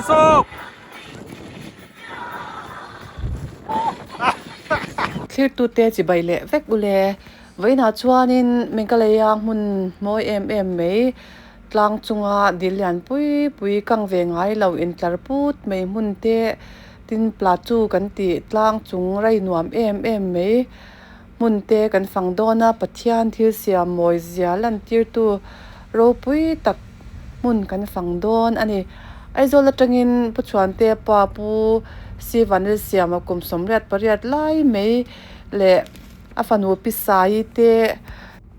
sawk. Thlirtute chibai leh vek ule. Vawiinah chuanin Meghalaya hmun mawi em em mai tlang chunga dil lian pui pui kang ve ngai lo intlar put mai hmun te tin plateau kan tih tlang chung rei nuam em em mai hmun te kan fang dawn a Pathian thil siam mawi zia lantirtu ropui tak hmun kan fang dawn a ni. Aizawl atangin Pu Chhuante pa Pu Sivanil Siama kum 88 lai mai leh a fanu Pi Saii te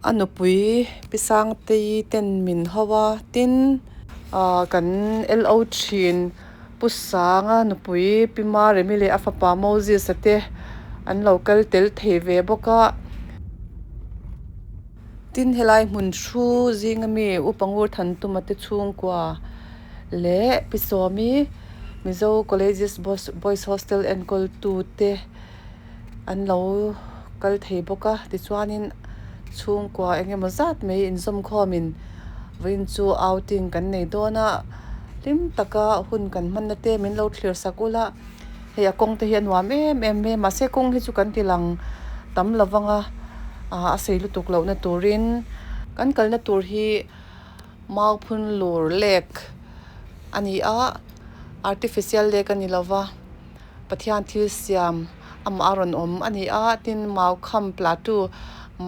a nupui Pi Sangtei ten min ho a tin ah kan lo thin Pu Sanga nupui Pi Maremi leh a fapa Moses a te an lo kal tel thei ve bawk a. Tin helai hmun thu zinga mi Upa Ngur Thantuma te chhungkua leh Pi Sawmi Mizo Colleges Boys Hostel enkawl tu te an lo kal thei bawk a tichuanin chhungkua eng emaw zat mai inzawm khawmin vawiin chu outing kan nei dawn a hlim taka hun kan hmanna te min lo thlir sak ula hei a kawng te hi a nuam em em mai a mahse kawng hi chu kan ti lang tam lo vang a ah a sei lutuk lohna turin kan kalna tur hi Mauphunlur lake a ni a artificial lake a ni lo va. Pathian thil siam amah a rawn awm a ni a, tin Maukham plateau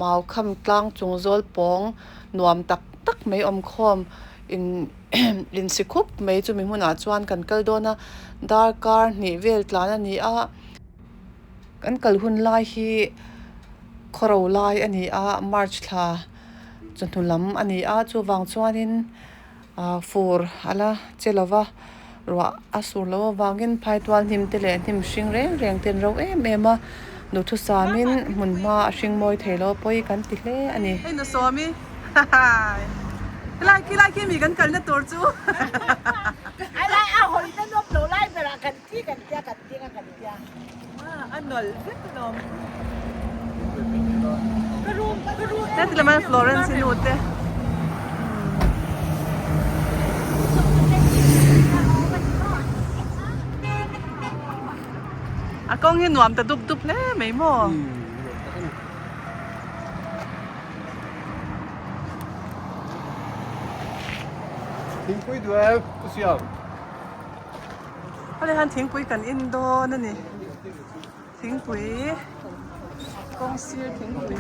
Maukham tlang chung zawl pawng nuam tak tak mai awm khawm in insi khup mai chumi hmunah chuan kan kal dawn a, darkar hnih vel tlan a ni a, kan kal hun lai hi khawro lai a ni a, March thla chawhnu lam a ni a, chuvang chuanin. Ah fur a la che lo va, ruah a sur loh avangin phaitual hnim te leh hnim hring reng reng te an ro em em a, duhthusamin hmun hma a hring mawi thei lo pawi kan ti hle a ni. Hei Nusawmi helai khilai khi mi kan kalna tur chu. Helai a hawi na nuam lo lai berah kan thi kan tia kan ding a kan tia. A nawlh vek alawm. Ka room ka room. Heti lam hian Florence i nu te. A kawng hi nuam ta dup dup hle mai maw. Thingpui duai ka siam. Hali hian thingpui kan in dawn a ni thingpui kawng sir thingpui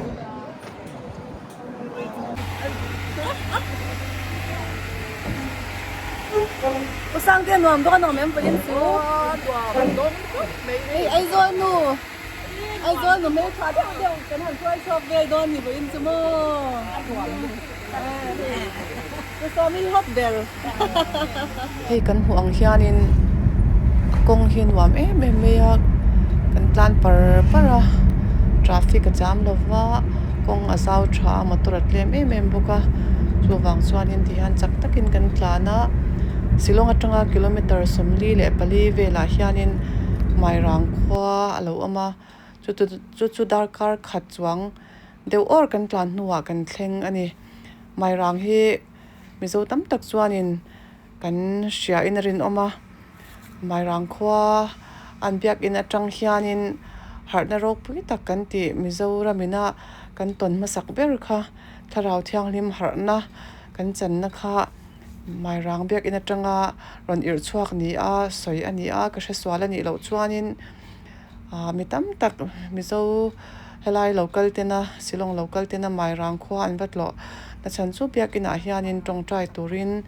u Sangte nuam bawk a nuam em vawiin chu hei Aizawl nu Aizawl nu hmeltha deuh deuh kan han hruai chhuak vel dawn ni vawiin chu maw. Hei kan hmuh ang hianin kawng hi nuam em em mai a kan tlan par par a traffic a cham lo va kawng a zau tha a motor a tlem em em bawk a chuvang chuanin tihian chak takin kan tlan a Shillong atanga kilometer 44 velah hianin Mairang khua a lo awm a chu chu darkar khat chuang. Deuh awr kan tlan hnuah kan thleng a ni. Mairang hi Mizo tam tak chuanin kan hriain a rinawm a, Mairang khua an biakin atang hianin harhna ropui tak kan tih Mizoramina kan tawn hmasak ber kha Thlarau Thianghlim harhna kan channa kha Mairang biakin atanga rawn irh chhuak ni a sawi a ni a, ka hresual a nih loh chuanin. Ah mi tam tak Mizo helai lo kal tena Shillong lo kal tena Mairang khua an va tlawh na chhan chu biakinah hianin tawngtai turin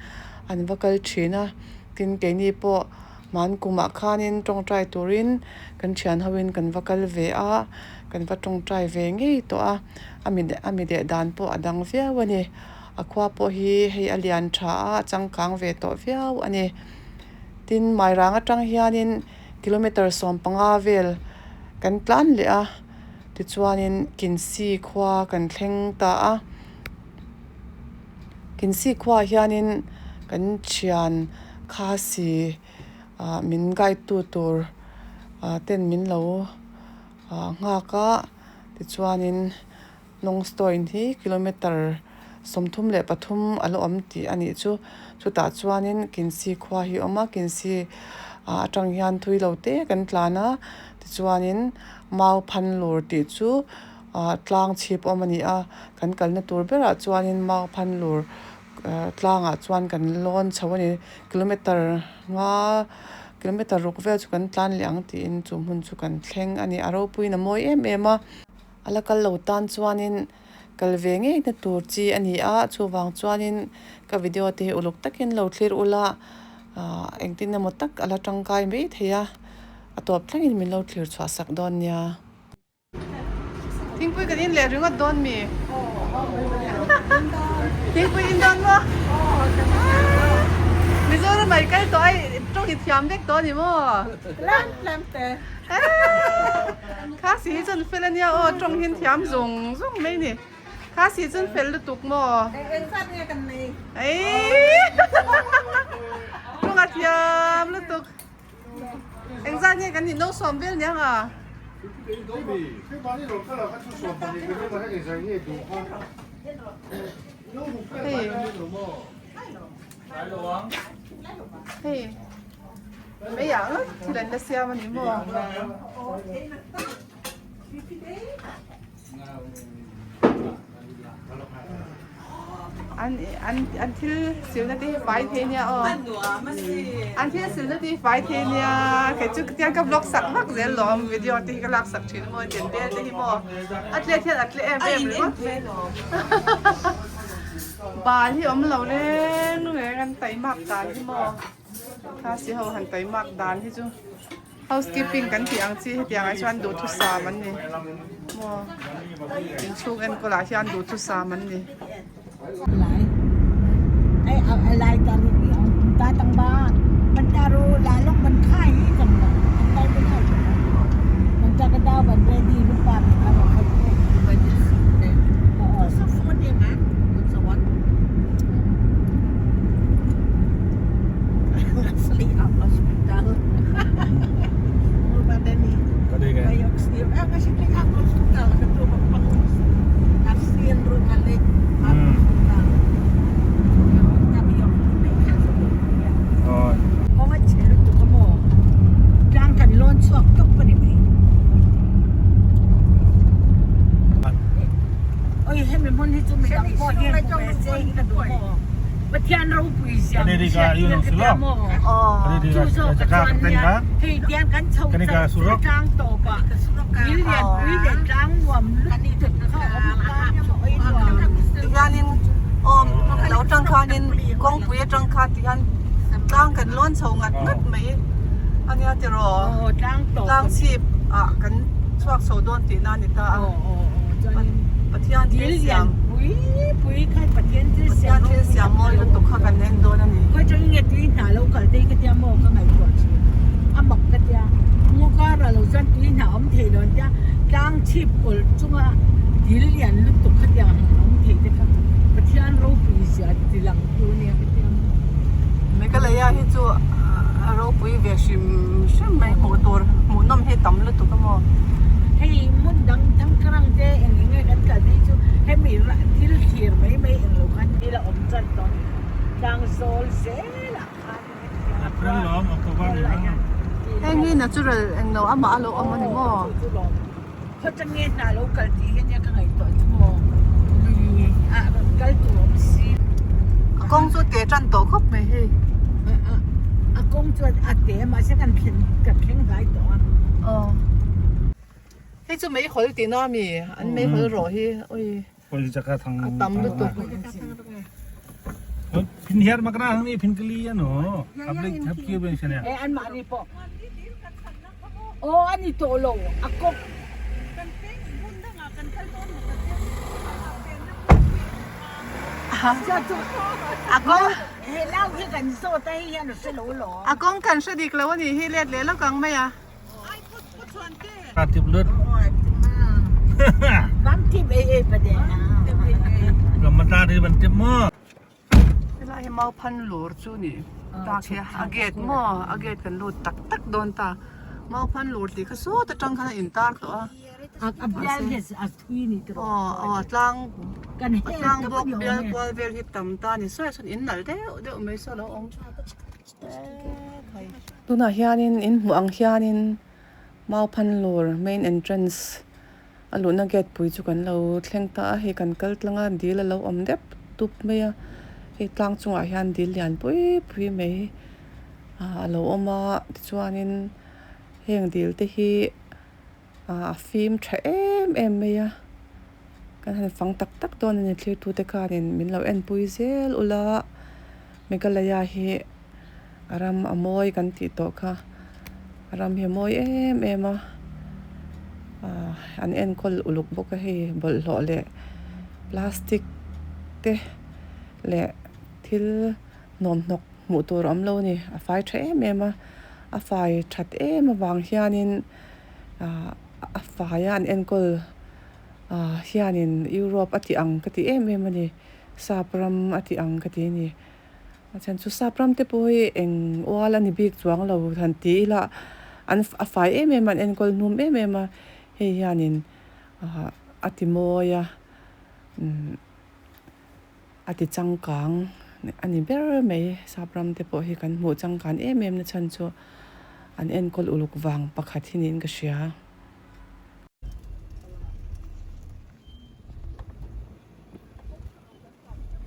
an va kal thin a tin keini pawh hman kumah khanin tawngtai turin kan thian hoin kan va kal ve a kan va tawngtai ve ngei tawh a a mi a mi leh dan pawh a dang viau a ni a khua pawh hi hei a lian tha a a changkang ve tawh viau a ni tin Mairang atang hianin. Kilometre 15 vel kan tlan leh a tichuanin Kinsi khua kan thleng ta a Kinsi khuaah hianin kan thian Khasi ah min guide tu tur ah ten min lo ah nghak a tichuanin Lawngstawin hi kilometre. 33 a la awm tih a nih chu. Chutah chuanin Kinsi khua hi a awm a, Kinsi ah atang hian thui lo te kan tlan a, tichuanin Mau Phanlur tih chu ah tlang chhip awm a ni a, kan kalna tur berah chuanin Mau Phanlur tlangah chuan kan lawn chho a ni. Kilometer nga kilometer ruk vel chu kan tlan leh ang tiin chu hmun chu kan thleng a ni. A ropuiin a mawi em em a, a la kal lo tan chuanin kal ve ngei na tur chi a ni a, chuvang chuanin ka video te hi uluk takin lo thlir ula ah engtin emaw tak a la tangkai mai thei a, a tawp thlengin min lo thlir chhuah sak dawn nia. Thingpui kan in leh ringawt dawn mi? Thingpui in dawn maw? Mizoram ah i kal tawh a i tawng i thiam vek tawh a ni maw? Tlem tlem te. Kha si hi chuan fel a nia aw tawng hian thiam zung zung mai ni. Kha si chuan fel lutuk maw? Eng eng zat nge kan nei? Eii tawng a thiam lutuk. Engzat nge kan nih no sawm vel niang a? Hei hei mei ah ngawt thil an la siam a ni maw? An an an thil silna te hi fai thei nia aw. An thil silna te hi fai thei nia. Kei chu tiang ka vlog sak vak zel lawm video te hi ka lak sak thin maw den bel te hi maw. A tle hian a tle em em ringawt mai. Bal hi awm lo reng reng an taimak dan hi maw. Khasi ho han taimak dan hi chu. Housekeeping kan tih ang chi hetiang ah chuan duhthusam an ni maw inchhung enkawl ah hian duhthusam an ni. Tihianin aw lo tang khanin kawngpui atang khan tihian tlang kan lawn chho ngat ngat mai ania tiraw tlang chhip ah kan chhuak chho dawn tihna a ni ta a Pathian thil siam Pathian thil siam mawi lutuk kha kan en dawn a ni. Meghalaya hi chu a ropui ve hrim hrim mai hmuh tur hmuhnawm hi tam lutuk a maw. Hei hmun dang thangkarang te eng eng nge kan kal phei chu hemi thil thlir mai mai eng lo khan thil a awm chan tawh tlang zawl zel ah khan April lawm October ni ang. Heng hi natural eng lo amah a lo awm a ni maw? Khaw chang nge hna lo kal tih hi ania ka ngaihtuah chu maw lui ah rawn kal tur awm si. A kawng chu te tan tawh khawp mai hei. A kawng chuan a te mahse kan thlen kan thleng hlai tawh a. Aw. Hei chu meihawl tihna a mi an meihawl rawh hi ui a tam lutuk. E anmahni pawh aw a ni tawh lo a kawk. A kawng kan hre dik lo a nih hi let leh lawk ang mai a. Helai hi mau phan lur chu ni tak hi a gate maw a gate kan lut tak tak dawn ta mau phan lur tih kha sawt atang khan a in tar tawh a. A bial hi a thui ni tawh. Aw aw a tlang Kan a hel tlang tawp bawk a ni awm bial e. kual vel hi tam ta ni sawi sawn in nalh deuh deuh mai saw a lo awm. Tunah hianin in hmuh ang hianin Mauphanlur main entrance a luhna gate pui chu kan lo thleng ta a hei kan kal tlang a dil a lo awm dep dup mai a hei tlang chungah hian dil lian pui pui mai ah a lo awm a tichuanin heng dil te hi ah a fim tha em em mai a kan han fang tak tak dawn a ni thlir tute khanin min lo en pui zel ula Meghalaya hi a ram a mawi kan tih tawh kha a ram hi a mawi em em a ah an enkawl uluk bawk a hei bawlhhlawh leh plastic te leh thil hnawmhnawk hmuh tur a awm lo a ni a fai tha em em a a fai that em avang hianin ah a faia an enkawl ah hianin Europe a tih ang ka ti em em a ni sap ram a tih ang ka ti a ni. A chhan chu sap ram te pawh hi eng ual a ni bik chuang lo han ti ila an a fai em em a an enkawl hnum em em a hei hianin ah a ti mawi a umm a ti changkang a ni ber mai sap ram te pawh hi kan hmuh changkan em em na chhan chu an enkawl uluk vang pakhat hi niin ka hria.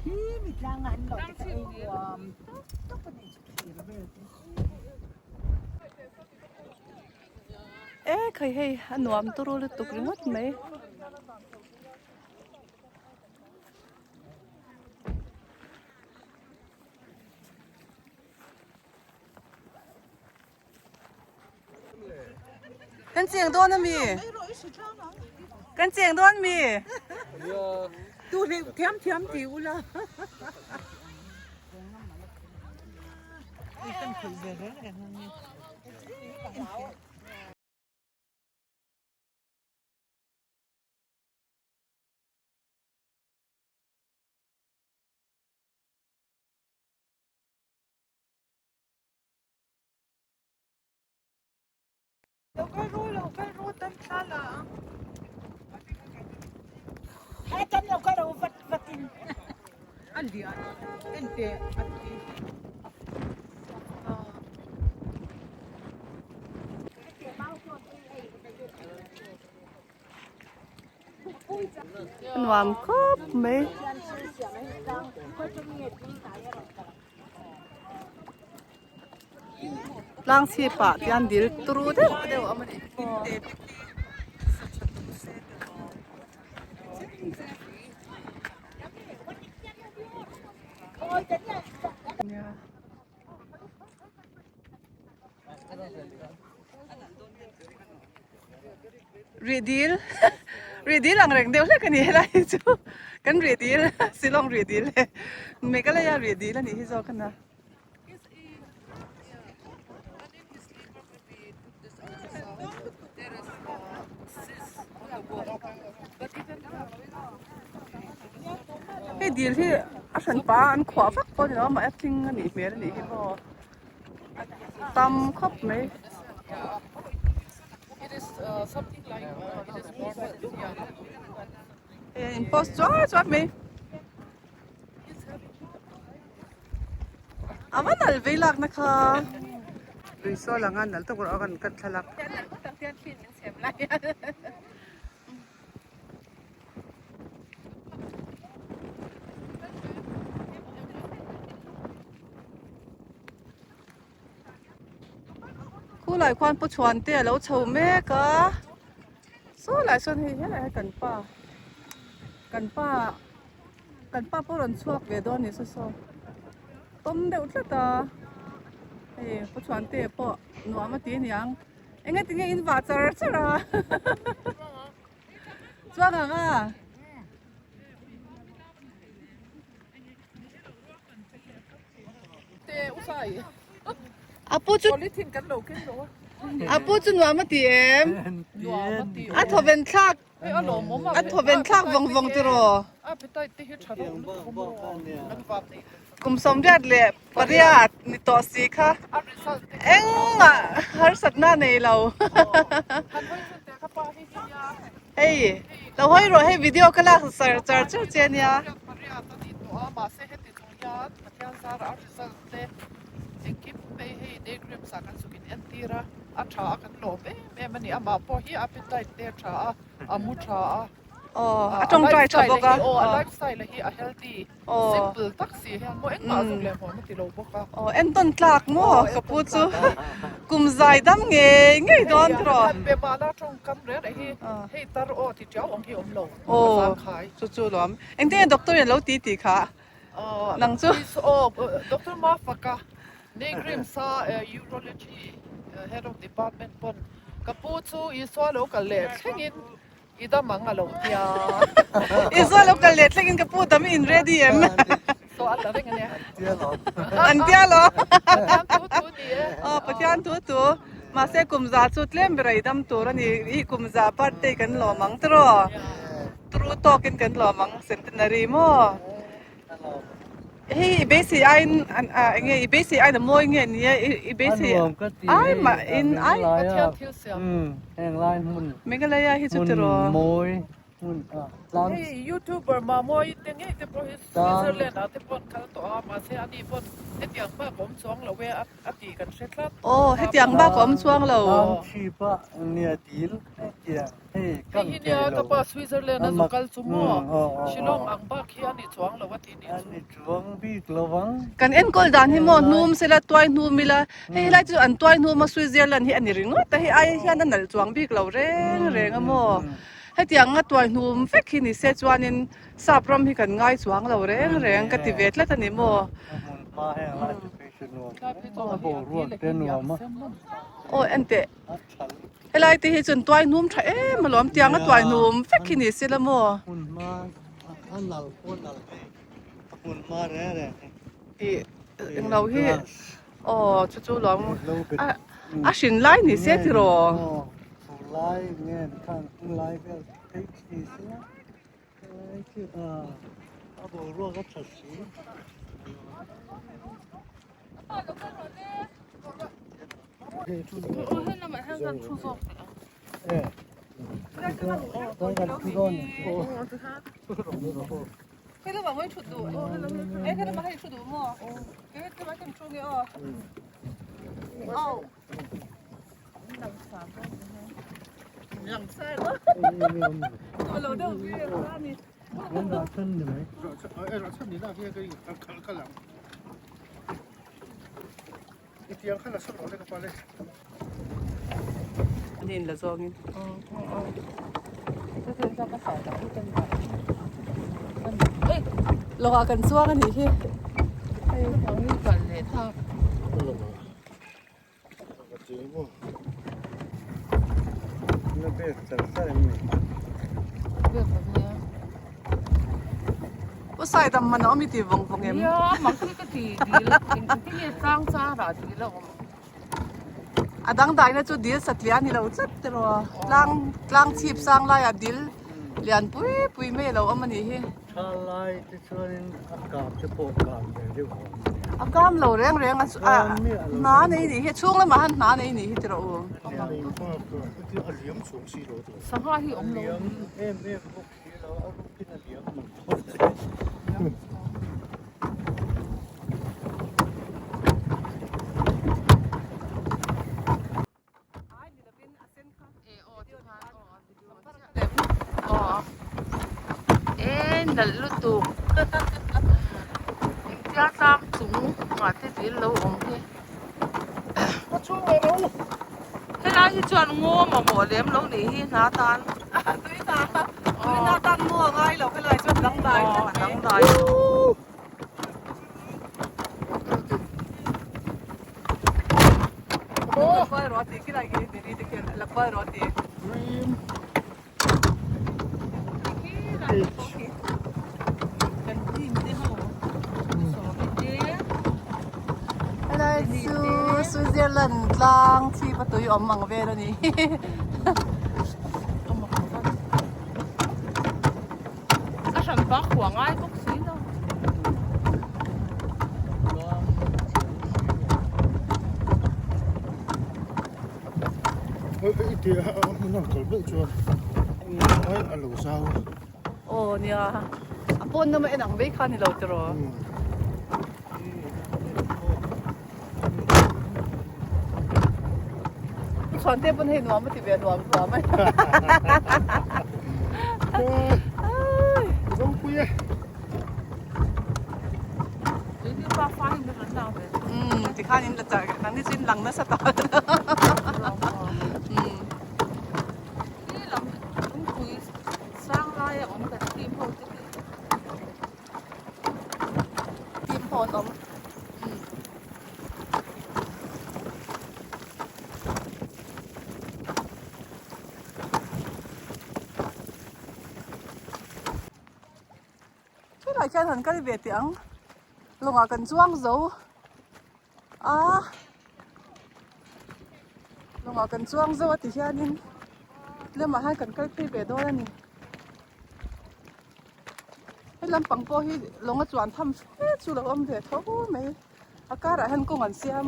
Hi mi tlanga an lo te kha ei nuam tawp tawp a nih chu thlir vel te. E khai hei a nuam turu lutuk ringawt mai. Kan cheng dawn ami? Kan cheng dawn mi? Tu hleuh thiam thiam ti ula. Lo kal ru, lo kal ru, tan thla la ang. He tan lo kal ru vat vatin. A lian en teh a ti. Nuam khawp mai. Tlang chhip ah tian dil turu deuh deuh a awm a ni. Rih dil rih dil ang reng deuh hlek a ni helai hi chu kan rih dil Shillong rih dil leh Meghalaya rih dil a nih hi zawk a na. Hei dil hi a hran pa an khuah vak pawh a ni lo a mah a tling a nih hmel a nih hi maw tam khawp mai. Hei an in post chuai chuai mai. A va nal vei lak na kha. Lui sawl anga nal tawk rawh a kan kan thlalak. Khulai khuan pu chhuan te a lo chho mek a saw lai sawn hei helai hi kan pa kan pa kan pa pawh rawn chhuak ve dawn a ni saw saw tawm deuh tlat a hei pu chhuan te pawh nuam a ti aniang engati nge in vah char char a chuang ang a. A pu chu a pu chu nuam a ti em a thawven thlak a thawven thlak vawng vawng tiraw kum sawmriat leh pariat ni tawh si kha engmah harsatna nei lo. Hei lo hawi rawh hei video ka lak char char char che ania. Pariat a ni tawh a mahse heti chung hian Pathian zara a result te engkim mai hei Daycreams ah kan zuk in entir a a tha a kan lawm em em a ni amah pawh hi appetite te a tha a a mu tha a Aw a tawngtai tha bawk a aw a lifestyle hi a healthy simple tak si hian maw engmah zuk leh hmuam a ti lo bawk a. Aw entawn tlak maw ka pu chu kum zai dam ngei ngei dawn tiraw. Khat pe mahna tawngkam reng reng hi hei tar aw ti tiau ang hi awm lo aw zangkhai. Chu chu lawm engtin nge doctor in a lo ti tih kha nang chu. Aw doctor Mafaka Nigrimsa urology head of department pawn ka pu chu Isua lo kal leh thlengin I dam ang a lo tia. I zawl lo kal leh thleng in ka pu dam i in ready em? So a la reng a nia. An tia lo. Pathian thu thu ni e. Aw Pathian thu thu. Mahse kum za chu tlem ber a i dam tur a ni. I kum za birthday kan lawm ang tiraw? Turu tawkin kan lawm ang centenary maw? Hei i beisei aiin eng nge i beisei aiin a mawi nge nia i beisei ai mah in ai Pathian thil siam heng lai hmun Meghalaya hi chu tiraw mawi hmun tlang Hei youtuber Mamawii te ngei te pawh hi Switzerland ah te pawh an kal tawh a mahse ani pawn hetiang bak a awm chuang lo e a tih kan hre tlat. Aw hetiang bak a awm chuang lo. Tlang chhip a nia dil hetiang. Hei hi nia ka pa Switzerland a zu kal chu maw Shillong ang bak hi a ni chuang lo a ti nih chu. A ni chuang bik lo vang. Kan enkawl dan hi maw hnum sela tuai hnum ila hei helai chu an tuai hnum a Switzerland hi a ni ringawt a hei ai hian a nalh chuang bik lo reng reng a maw hetiang a tuai hnum vek hi ni se chuanin sap ram hi kan ngai chuang lo reng reng ka ti ve tlat a ni maw. A hmun hma heng lai chu phei chu nuam a boruak te nuam a. Aw enteh. Helai te hi chuan tuai hnum tha em alawm tiang a tuai hnum vek hi ni se la maw. Hmun hma a nal pawh nal thei a hmun hma reng reng hi. Ih englo hi aw chu chu lawm a hrin lai ni se tiraw. Aw fur lai nge khang hung lai vel phei chu ni se la helai chu a boruak a tha si. Nin la zawngin. Lawngah kan chuang a nih hi. U Saidam man a awm i ti vawng vawng em? A dangdaina chu dil satliah a ni lo tlat tiraw tlang tlang chhip sang laiah dil lian pui pui mai a lo awm a nih hi. Tha lai te chuanin a kam te pawh kam ve deuh a awm nia. A kam lo reng reng a hna nei nih hi chhung lamah han hna nei nih hi tiraw u. Sangha hi awm lo. A liam em em bawk si lo a rukin a liam mang dawn che. E nalh lutuk engtia tlang chung ah te dil lo awm hi helai hi chuan ngaw mamawh lem lo nih hi hna tan tui hna tui hna tan ngaw a ngai lo helai chuan dangdai dangdai. Helai chu Switzerland tlang chhip a tui awm ang vel a ni. A hran bak huah ngai bawk si lo. A lo zau a. Aw nia a pawn lama en ang mai kha a ni lo tiraw. Chhuan te pawn hei nuam a ti ve nuam nuam mai. Ropui e. Umm tikhan in la char nangni chu in lang nasa ta. Team ho an awm. Helai khian han kal ve teh ang lawngah kan chuang zo a lawngah kan chuang zo a ti hianin tlem-ah hian kan kal phei ve dawn a ni. He lampang pawh hi lawng a chuan tham fe chu lo awm ve tho mai a karah hian kawng an siam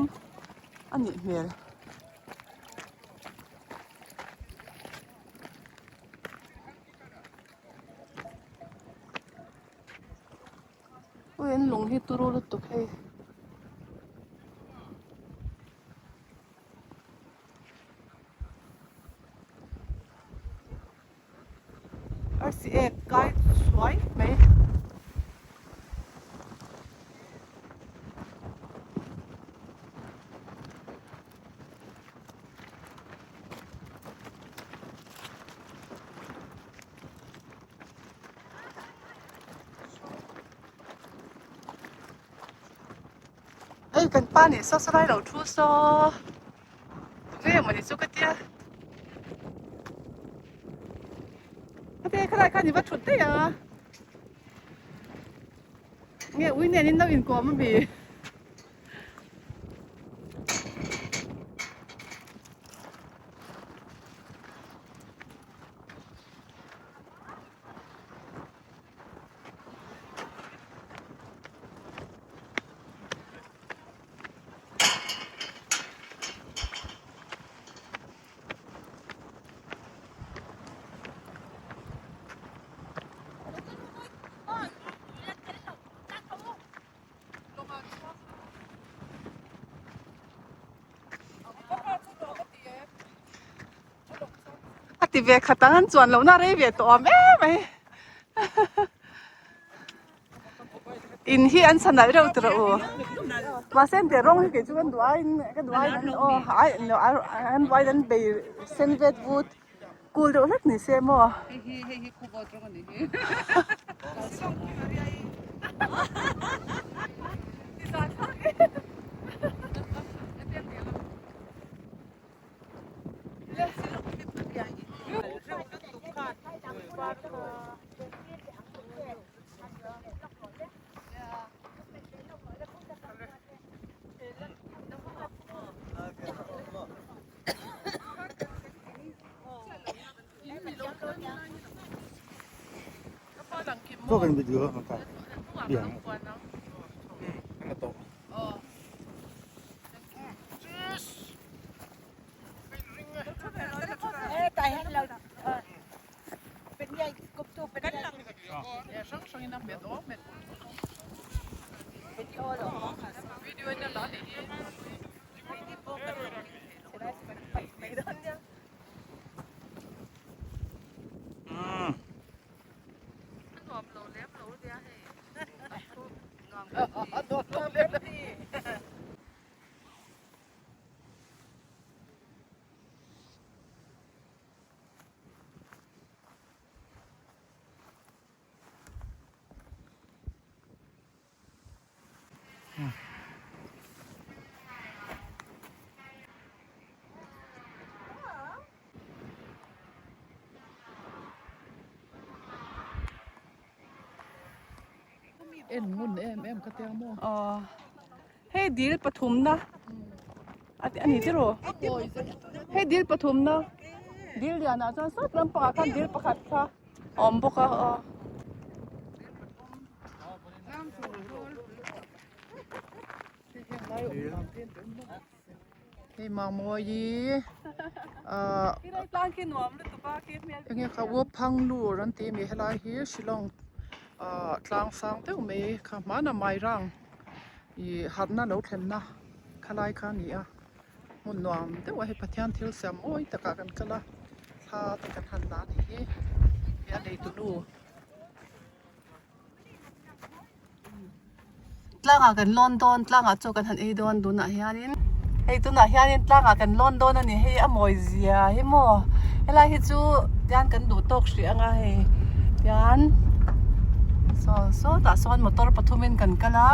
a nih hmel. Ui an lung hi turu lutuk hei. Arsi ek kai suai mai. Hei kan pa nih saw saw lai lo thu saw tunge mawni chu ka tia heti khalai khan i va thut daih a nge ui nen in lo inkawm ami. A ti ve khat ang an chuan lohna rei ve tawh awm em mai. In hi an sa nalh reuh tawh rawh u. Mahse an teh rawng hi kei chu kan duh aiin ka duh aiin an aw ai an duh aiin an bei sen vet vut cool deuh hlek ni se maw. En ngun em em ka tia maw. Aw hei dil pathumna a ti ani tiraw hei dil pathumna dil lianah chuan sawt lampangah khan dil pakhat kha a awm bawk a aw. Hei Mangmawi ahh enge kha Uaphang lur an tih ami helai hi Shillong ahh tlang sang deuh mai kha hmana Mairang ih harhna lo thlenna khalai kha a ni a hmun nuam deuh a hei Pathian thil siam mawi takah kan kal a thla te kan han la a nih hi hei a neitu nu. Tlangah kan lawn dawn tlangah chaw kan han ei dawn tunah hianin hei tunah hianin tlangah kan lawn dawn a ni hei a mawi zia hi maw helai hi chu tian kan duh tawk hrih anga hei tian saw sawtah sawn motor pathumin kan kal a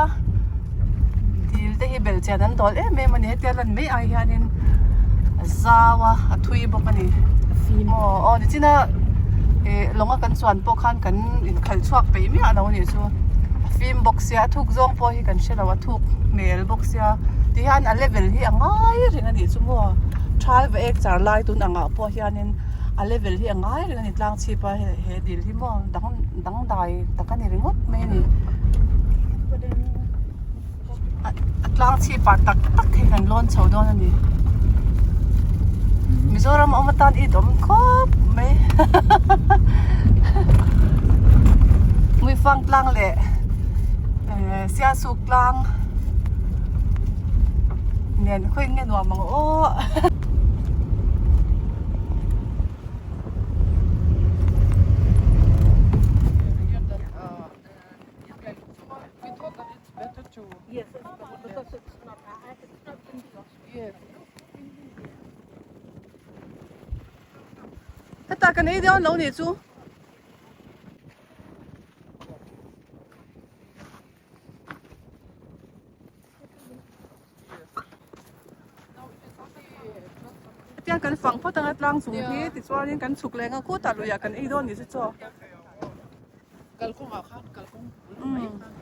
dil te hi belhchian an dawl em em a ni hetia lan mai ai hianin a zau a a thui bawk a ni aw aw nichina ih lawng a kan chuan pawh khan kan inkhalh chhuak peih miah lo a nih chu a fim bawk sia a thuk zawng pawh hi kan hre lo a thuk hmel bawk sia ti hian a level hi a ngai reng a nih chu maw thal va ek char lai tun angah pawh hianin a level hi a ngai reng a ni tlang chhip a he dil hi maw dang dangdai tak a ni ringawt mai a ni a tlang chhip ah tak tak hi kan lawn chho dawn a ni Mizoram awm atan it awm khawp mai Muifang tlang leh eh Siasuk tlang nen khawi nge nuam ang aw. Heta kan ei dawn lo nih chu. Hetiang kan fang phawt anga tlang chung hi tichuanin kan chhuk leng a khutah luiah kan ei dawn ni chu chaw. Kalkawngah khan kalkawng bul mai khan.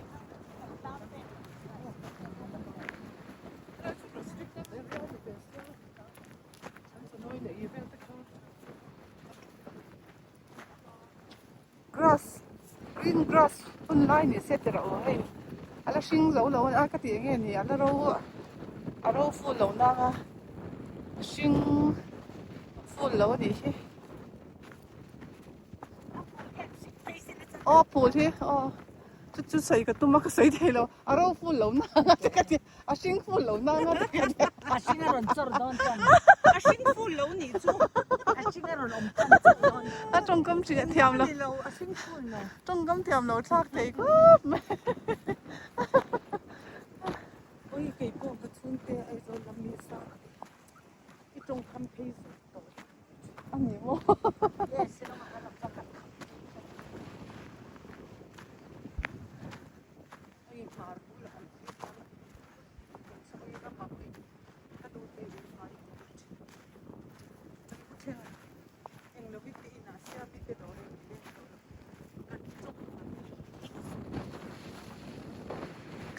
Grass green grass hun lai ni se tih rawh aw hei a la hring zo lo a ka tih eng nge ni a la ro a ro ful lo nang a a hring ful lo a nih hi. Aw phul hi aw chu chu sawi ka tum a ka sawi thei lo a ro ful lo nang a te ka ti a hring ful lo nang a te ka ti a hring a rawn chawr dawn chuan a hring ful lo nih chu a hring a rawn awm tan chauh dawn a tawngkam hriat thiam lo lo a hring ful lo tawngkam thiam lo thlak thei khawp mai Oi kei pawh ka chhungte Aizawl lam mi sa i tawngkam phei zawk tawh. A ni maw?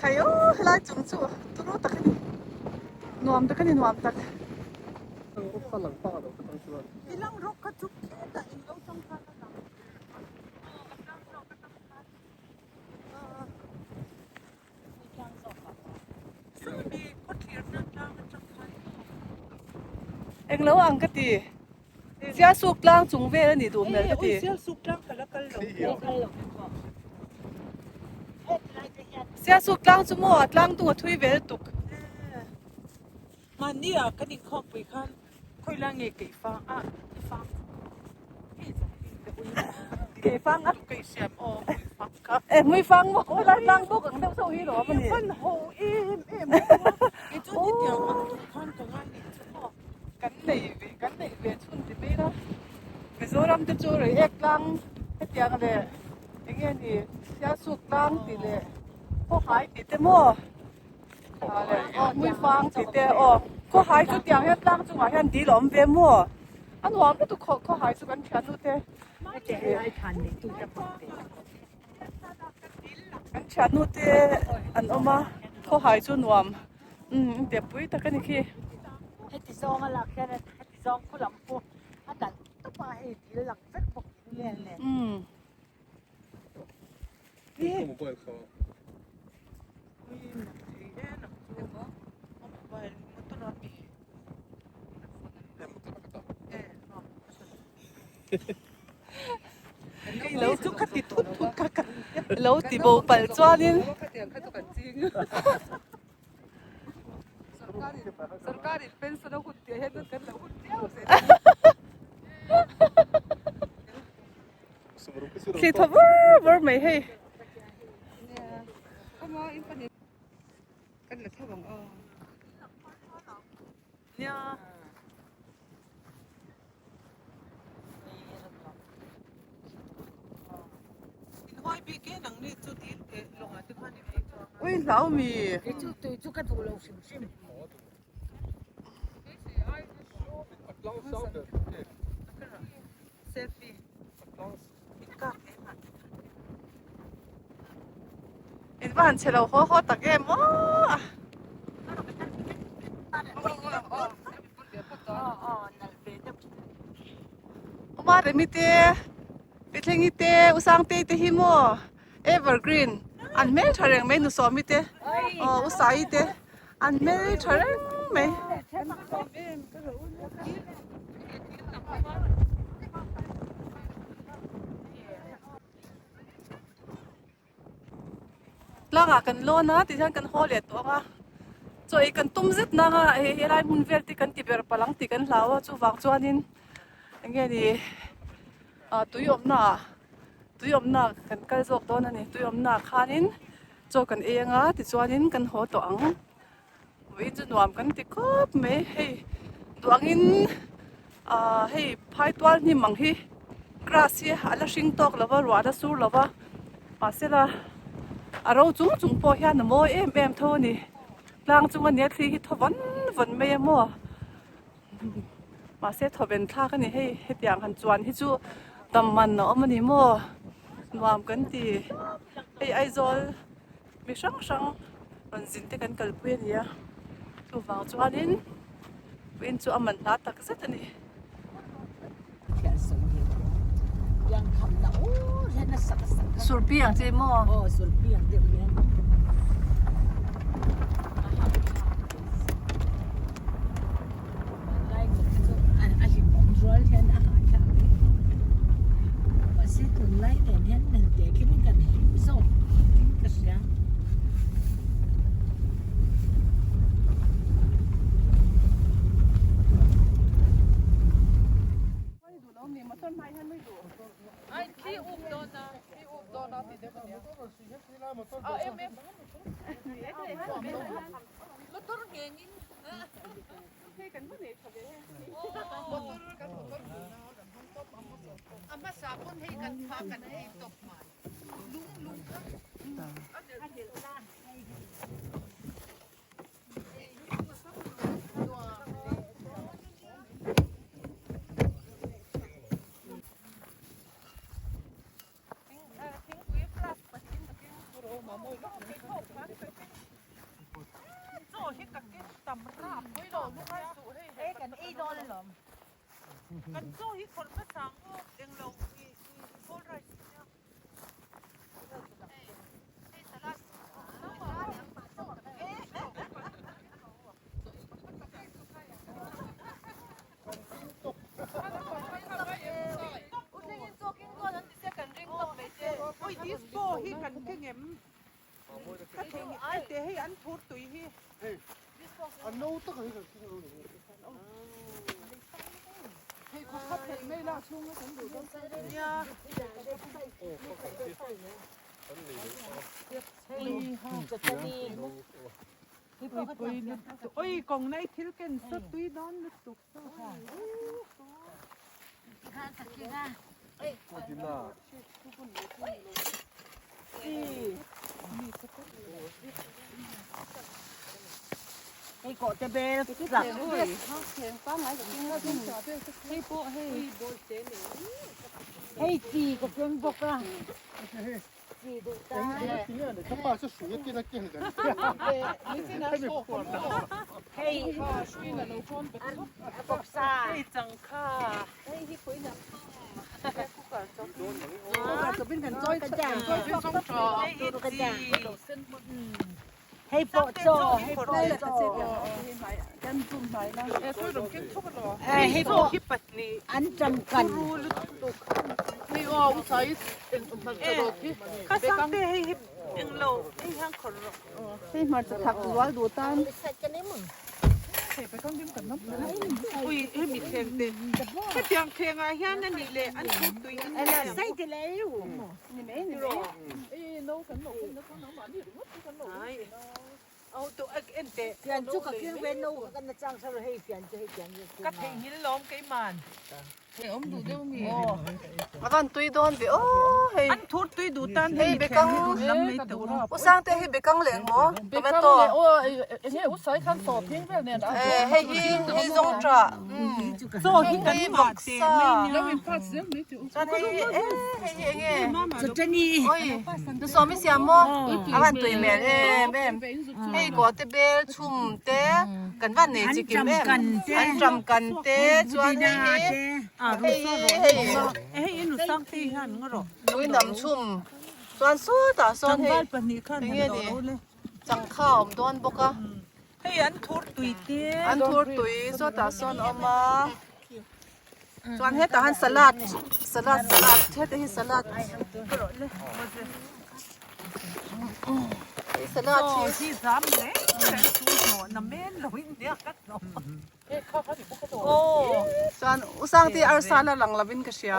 Khai aw helai chung chu turu tak a ni nuam tak a ni nuam tak. Englo ang ka ti. Sialsuk tlang chung vel a nih duh hmel ka ti. Sialsuk tlang chu maw a tlang tung a thui ve lutuk. Mahni ah kan inkhawmpui khan Khawilai nge keifang a ifang keifang a keisiam aw hmuifang kha e hmuifang maw khawilai tlang bawk ang deuh chauh hi lo awm a ni fan ho em em kei chu ni tiang ang tur khan ka ngai nih chu maw kan nei ve kan nei ve chhun ti mai la Mizoram te chu Reiek tlang hetiang leh enge ni Sialsuk tlang tih leh Khawhai tih te maw Hmuifang tih te aw khawhai chu tiang hian tlang chungah hian dil a awm ve maw a nuam lutuk khaw khawhai chu kan thiannu te kan thiannu te an awm a khawhai chu nuam umm te pui tak a ni khi. Heti zawng a lak hian heti zawng khu lam pawh a dalh tawp a hei dil lang vek bawk in vel nen. Lo chu ka ti thut thut kha ka lo ti bo palh chuanin. Thli thaw vur vur mai hei. Nia. Ui hlau mi. Kei chu tui chu ka duh lo hrim hrim. In va han chhe lo haw haw tak em aw. Uma Remi te, Pi Thlengi te, U Sangtei te hi maw evergreen an hmel tha reng mai Nu Sawmi te aw U Saii te an hmel tha reng mai. Tlangah kan lawn a tihian kan haw leh tawh ang a chaw ei kan tum zet nang a hei helai hmun vel te kan ti ber palh ang tih kan hlau a chuvang chuanin eng nge ni ah tui awmna ah tui awmna kan kal zawk dawn a ni tui awmna ah khanin chaw kan ei ang a tichuanin kan haw tawh ang vawiin chu nuam kan ti khawp mai hei duangin ah hei phai tual hnim ang hi grass hi a la hring tawk lo va ruah a la sur lo va mahsela a ro chung chung pawh hian a mawi em em tho a ni tlang chung ania thli hi thaw vawn vawn mai a maw mahse thawven thlak a ni hei hetiang han chuan hi chu tam man a awm a ni maw nuam kan ti hei Aizawl. Mi hrang hrang rawn zin te kan kalpui a ni a, chuvang chuanin puiin chu a man hla tak zet a ni. Surpi ang che maw? Hei pawh chaw, hei pawh chaw. Hei pawh an tangkan. Hei hmarcha thak zual duh tan. Fian chu ka keng ve no ka na chang sa hei fian chu hei fian chu Ka theihnghilh lawm keiman. A van tui dawn ve aw hei. An thur tui duh tan hei bekang lam mai teh u. U Sangte hi bekang leh ang maw tomato. Enge u Sai khan saw phing vel nen a. Hei hi hei zawng tah Chaw hi kan hei mah teh vawksa. mai nia. Lo in pass zel mai teh u. Chuan hei hi e hei hi enge. Chutani. Oi nu sawmi siam maw a van tui hmel em em. Hei kaw te bel chhum te kan van nei chi kim em an tam kan te chuan hei hi hei hi hei lui nam chhum chuan sawtah sawn hei eng nge ni changkha a awm dawn bawk a an thur tui sawtah sawn a awm a chuan hetah hian salad salad salad heta hi salad hei salad hi chuan u Sangte arsa la lang lovin ka hria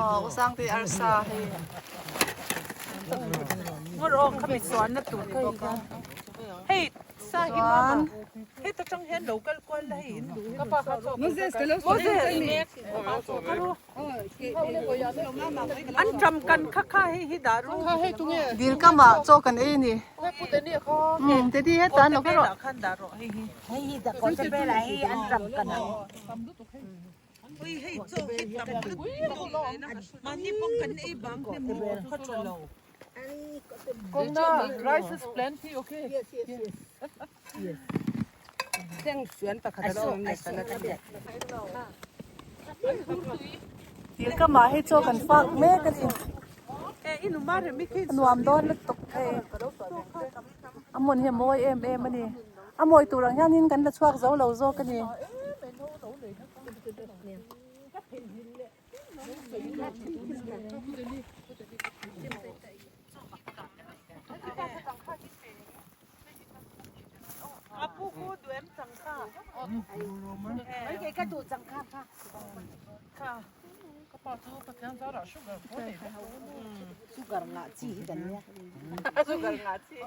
aw u Sangte arsa hei. Ngawr aw khami chuanna tur kha hi kha hei sa hi mama heta tang hian lo kal kual la hei in duh hi Moses an tam kan kha kha hei hi dah ru Dil kama chaw kan ei a ni umm teddy heta an lo kal rawh khan dah rawh hei hi Hei hi dah kawt bel ah hei an tam kan ang. Ui hei chaw hi tam lutuk mahni pawh kan ei bang hnem maw khaw tha lo. Kawngna rice is plenty okay. Yes yes yes. Yes. Thleng suan pakhat a lo awm leh kan a ti. Dil kamah hei chaw kan fak mek a ni. A nuam dawn lutuk hei. A hmun hi a mawi em em a ni. A mawi tur ang hianin kan la chhuak zo lo zawk a ni. Sugar ngah chi hi kan nia. Sugar ngah chi.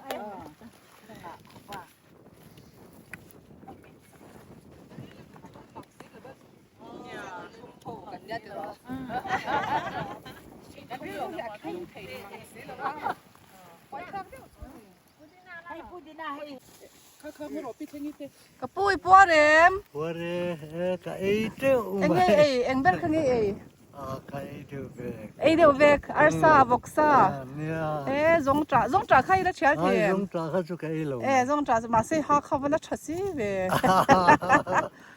Ka pu i puar em? Puar e, e ka ei teuh mai. Eng nge ei? Eng ber kha nge ei? A ka ei deuh vek. Ei deuh vek, arsa, vawksa. Nia. E zawngṭah, zawngṭah kha i la ṭhial thei em? Ai zawngṭah kha chu ka ei lo. E zawngṭah chu mahse ha kha va la ṭha si ve.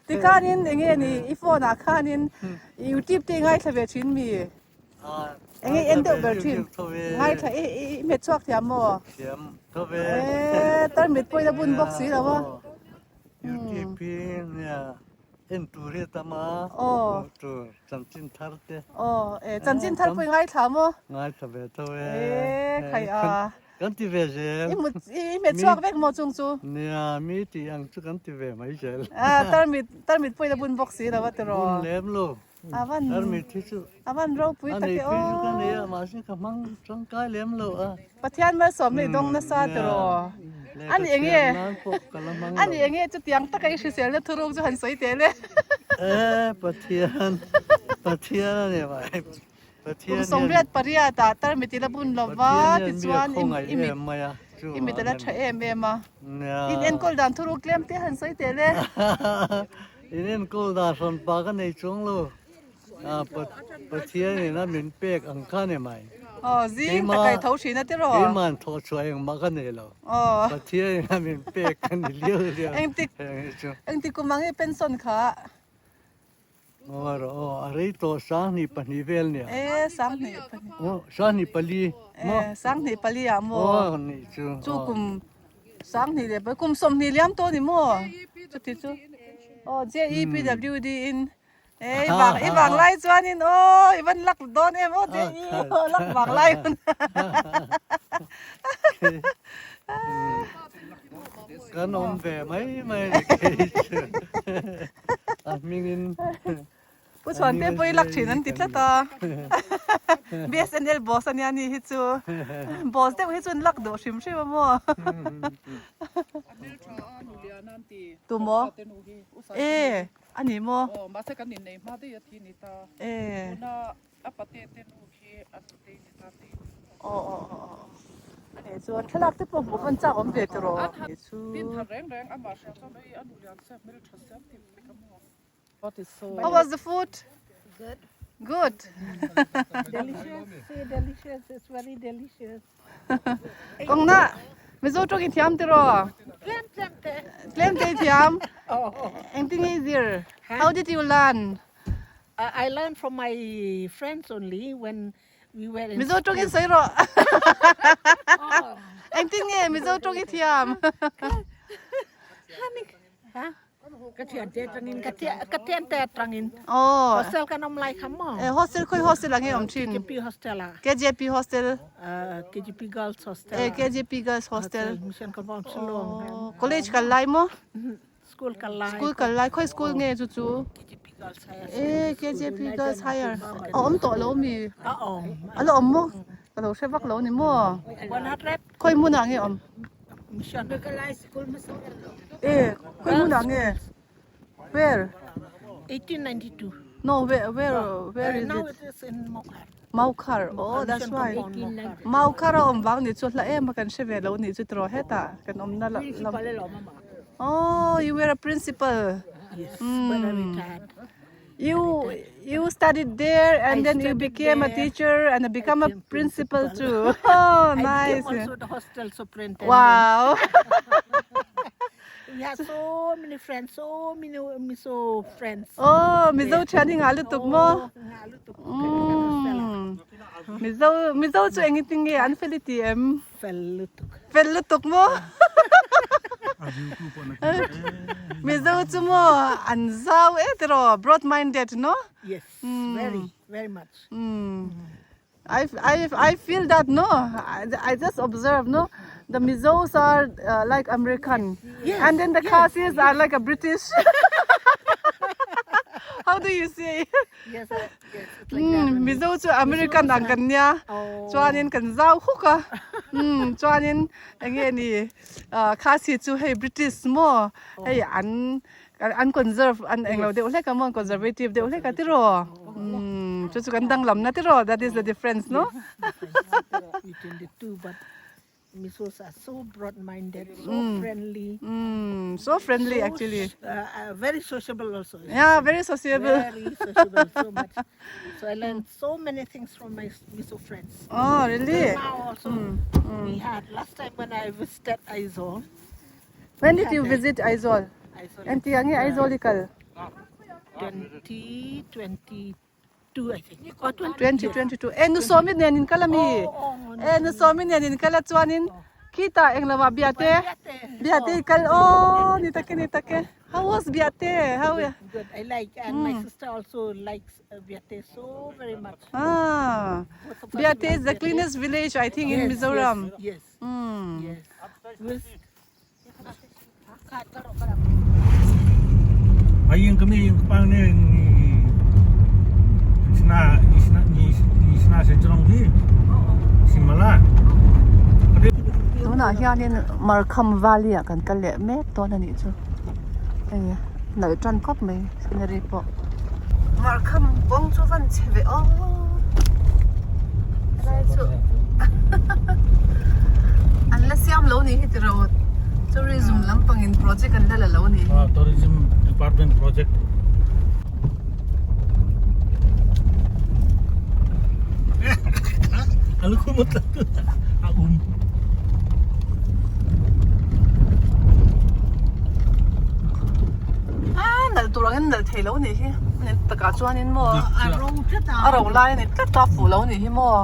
Tikhanin eng nge ni i phone ah khanin youtube te i ngaithla ve thin mi? Eng nge i en deuh ber thin? Ngaithla i i hmet chhuak thiam maw? Thiam tho ve. E tarmit pawhin a bun bawk si lo a. Youtube hi nia en tur hi a tam a. Aw. Hmuh tur chanchin thar te. Aw e chanchin thar pawh i ngaithla maw? Ngaithla ve tho e. E khai a. Kan ti ve zel. I mut i hmet chhuak vek maw chung chu? Nia, mi tih ang chu kan ti ve mai zel. Ah, tarmit tarmit pawhin a bun bawk si lo a tiraw? Bun lem lo. A van Tarmit hi chu a van ropui a tak nei e phei chu ka nei a, aw. mahse ka hmang tangkai lem lo a. Pathian malsawmna i dawng nasa tiraw? Lehkha A ni enge? thiam nan pawh ka la hmang A lo. ni enge chutiang taka i hriselna thuruk chu han sawi tel e. Eh, Pathian, Pathian a ni mai. Kum 88 ah tarmit i la bun lo va tichuan i mit i mit a la tha em em a. In enkawl dan thuruk tlem te han sawi tel e. In enkawl dan hrawn pa ka nei chuang lo. Pathian in a min pek ang kha ni mai. Aw zing tak kai tho thin a tiraw. Keiman thawh chhuah engmah ka nei lo. Pathian in a min pek ka ni liau liau. Engtik engtik kum ang i pension kha. Aw rawh aw a rei tawh sanghnih pahnih vel nia. E sanghnih pahnih. Aw sanghnih pali maw. E sanghnih pali ah maw. Aw nih chu. Chu kum sanghnih leh pahnih kum sawmhnih liam tawh ni maw chuti chu. Aw JEPWD in e i vang i vang lai chuanin aw i van lak dawn em aw JE lak vang lai hun. Kan awm ve mai mai ni kei chu. A hmingin Pu Chhuante pawh i lak thin an ti tlat a. BSNL boss ania ni hi chu. Boss deuh hi chu an lak duh hrim hrim a maw. A hmeltha a nu lian an ti. Tu maw? E a ni maw? Aw mahse kan innei hma daih a thi ni ta. E. Tuna A pate te nu khi a nutei ni ta tih. Aw aw aw aw ani chuan thlalak te pawh hmuh hman chak awm ve tiraw. An han tin thar reng reng amah hria chuan oi a nu lian sia hmel tha siam tih vek a maw. What is so. How was the food? Good. Good. Delicious. Say delicious. It's very delicious. Kawngna Mizo tawng i thiam tiraw? Tlem tlem te. Tlem te i thiam? Engtin nge i zir? How did you learn? I learn from my friends only when we were in Mizo tawng in sawi rawh. Engtin nge Mizo tawng i thiam? Ka thian te atangin ka thian ka thian te atangin Oh. Hostel kan awm lai kha maw? Eh hostel khawi hostel ah nge awm thin? KJP hostel ah. KJP hostel. KJP girls hostel. Eh KJP girls hostel. Mission compound Shillong. Oh college kal lai maw? School kal lai. School kal lai khawi school nge chu chu? KJP Girls Higher. Eh KJP Girls Higher. A awm tawh lo mi? A awm. A la awm maw? Ka lo hre vak lo ni maw? 100. Khawi hmunah nge awm? Mission. Eh khawi hmunah nge? Where? 1892. No where where where is it? Now it is in Maukhar. Maukhar. Oh that's why. Maukhar a awm vang ni chu hla em a kan hre ve lo ni chu tiraw hetah kan awmna lam. Oh you were a principal. Yes, when I retired. You you studied there and I then you studied became a there. teacher and become a became principal principal. too. Oh, I nice. became also the hostel superintendent. Wow. We have so many friends, so many Mizo friends. Oh, Mizo thian hi ngah lutuk maw? Oh, ngah lutuk. Kan hostel ah. Mizo Mizo chu engtin nge an fel i ti em? Fel lutuk. Fel lutuk maw? Mizo chu maw an zau e tiraw broad minded no? Yes, very, very much. I, I, I feel that no I, I just observe no the Mizos are uh, like American Yes, and then the yes, Khasis are like a British how do you say Yes, I, yes, it's like that. mm, Mizo chu American ang kan nia Oh. chuanin kan zau huk a mm, chuanin enge ni uh, Khasi chu hei British mo hei an an conserve an englo deuh hlek a maw conservative deuh hlek a tiraw umm chu chu kan danglam na tiraw that is the difference no Between the two but Mizos are so broad minded so friendly umm so friendly actually very sociable also yeah very sociable very sociable so much so I learn so many things from my Mizo friends oh really now also we had last time when I visited Aizawl When did you visit Aizawl? Engti ang nge Aizawl i kal? 2022 I think. Or 20, 2022. E nu sawmi nen in kal ami? E nu sawmi nen in kal a chuanin khitah eng lamah Biate Biate i kal aw ni take ni take. How was Biate? How Good, good. I like and my sister also likes uh, Biate so very much. Ah, Biate is the cleanest village I think in Mizoram. Yes. Yes. Mm. Yes. We'll Tunah hianin Markham Valley ah kan kal leh mek dawn a nih chu hei nalh tan khawp mai scenery pawh. Markham kawng chu van chhe ve aw helai chu an la siam lo ni hi tiraw tourism lampang in project an la la lo ni ah tourism department project a um ah nalh tur. angin nalh thei lo nih hi takah chuanin maw A ro tlat a. A ro lai a ni tlat a fuh lo nih hi maw.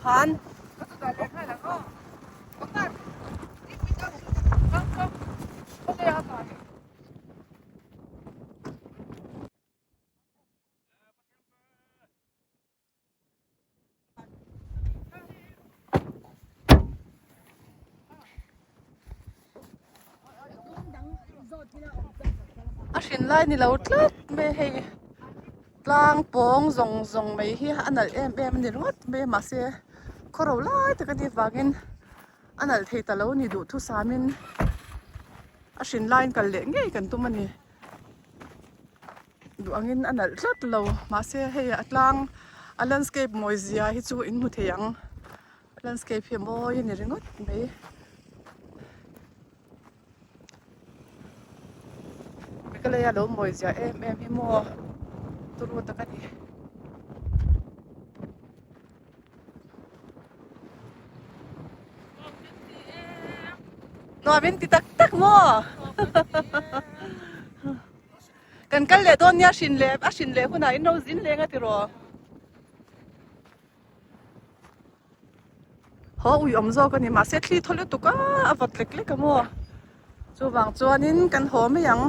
khan. A hrin lai ni lo tlat mai hei tlang pawng zawng zawng mai hi a nalh em em a ni ringawt mai a mahse khaw ro lai tak a nih vangin a nalh thei ta lo a ni duhthusamin a hrin laiin kal leh ngei kan tum a ni. Duh angin a nalh tlat lo mahse hei a tlang a landscape mawi zia hi chu in hmu thei ang landscape hi a mawi a ni ringawt mai. Meghalaya lo mawi zia em em hi maw turu tak a ni. Nuam in ti tak tak maw? Kan kal leh dawn nia hrin leh a hrin leh hunah in lo zin leng a tiraw? Haw ui awm zawk a ni mahse thli thaw lutuk a a vawt lek lek a maw? Chuvang chuanin kan haw mai ang.